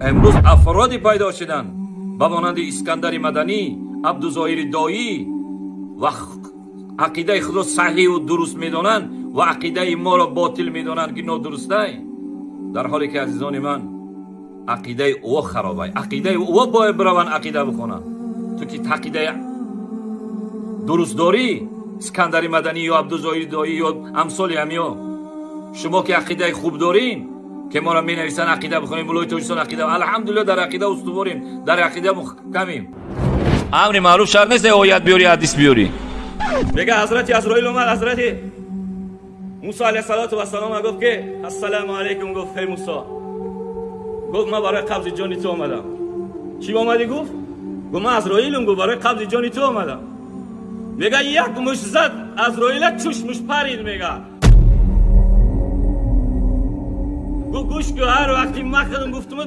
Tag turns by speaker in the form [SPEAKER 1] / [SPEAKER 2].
[SPEAKER 1] Имрӯз афроде пайдо шуданд ба монанди Искандари Маданӣ, Абдузоҳири Доӣ ва ақидаи худро саҳиҳу дуруст медонанд ва ақидаи моро ботил медонанд ки нодурустай, дар ҳоле ки азизони ман ақидаи ӯ харобай, ақидаи ӯ бояд бираванд ақида бихонанд. Ту ки ақидаи дуруст дорӣ, Искандари Маданӣ ё Абдузоҳири Доӣ ё амсоли ҳамиё, шумо ки ақидаи хуб дорин ки моро менависанд ақида бихонем, мулои Тоҷикистон ақида, алҳамдулиллоҳ дар ақида устуворем, дар ақида муҳкамем. Амри маъруф шарт нест оят биёри, ҳадис биёри.
[SPEAKER 2] Мега ҳазрати Азроил омад, ҳазрати Мусо алайҳиссалоту вассалом гуфт ки ассалому алайкум, гуфт эй Мусо, гуфт ман барои қабзи ҷони ту омадам. Чӣ омадӣ? Гуфт ман Азроилам, гуфт барои қабзи ҷони ту омадам. Мега як муш зад Азроила, чушмуш парид. Мега гуфт гӯш кун, ҳар вақти ман худам гуфтум.